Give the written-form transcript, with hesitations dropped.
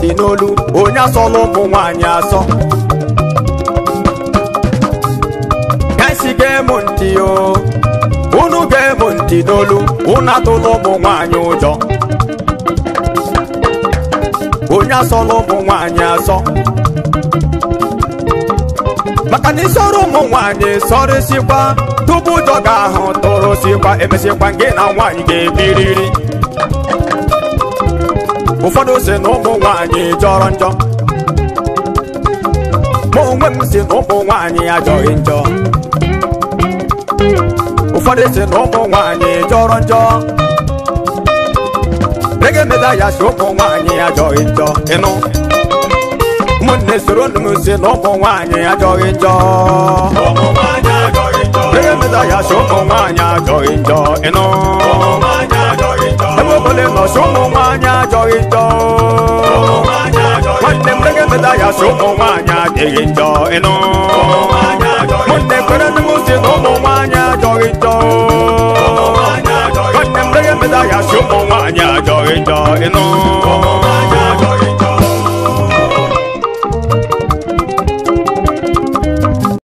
ntị n'olu, onye asọla ụmụ nwaanyị asọ. Gaisi gee m ntị o, unu gee m ntị n'olu, unu atụla ụmụ nwaanyị ụjọ. Onye asọla ụmụ nwaanyị asọ, maka na isoro ụmụ nwaanyị sọrịsịkwa tupu ụjọ ga-ahụ tụrụsịkwa, emesịkwa gị na nwaanyị ga-ebiriri. Ụfọdụ si na ụmụ nwaanyị jọrọ njọ, ma onwe m si na ụmụ nwaanyị ajọghị njọ. Ụfọdụ si na ụmụ nwaanyị jọrọ njọ, Reggae Messiah si ụmụ nwaanyị ajọghị njọ. Ịnụ ụmụnne soro nụ m si na ụmụ nwaanyị ajọghị njọ. Ụmụ nwanyị ajọghị njọ. Reggae Messiah si ụmụ nwaanyị ajọghị njọ. Ịnụ Ụmụ nwanyị ajọghị njọ. ebe obele nọ si ụmụ nwaanyị ajọghị njọ. Ụmụ nwanyị ajọghị Nwanne m, Reggae Messiah si ụmụ nwaanyị adịghị njọ. Ịnụ Ụmụ nwanyị ajọghị ụmụnne kwere nụ m si na ụmụ nwaanyị ajọghị njọ. Ụmụ nwanyị ajọghị Nwanne m, Reggae Messiah si ụmụ nwaanyị ajọghị njọ. Ịnụ Ụmụ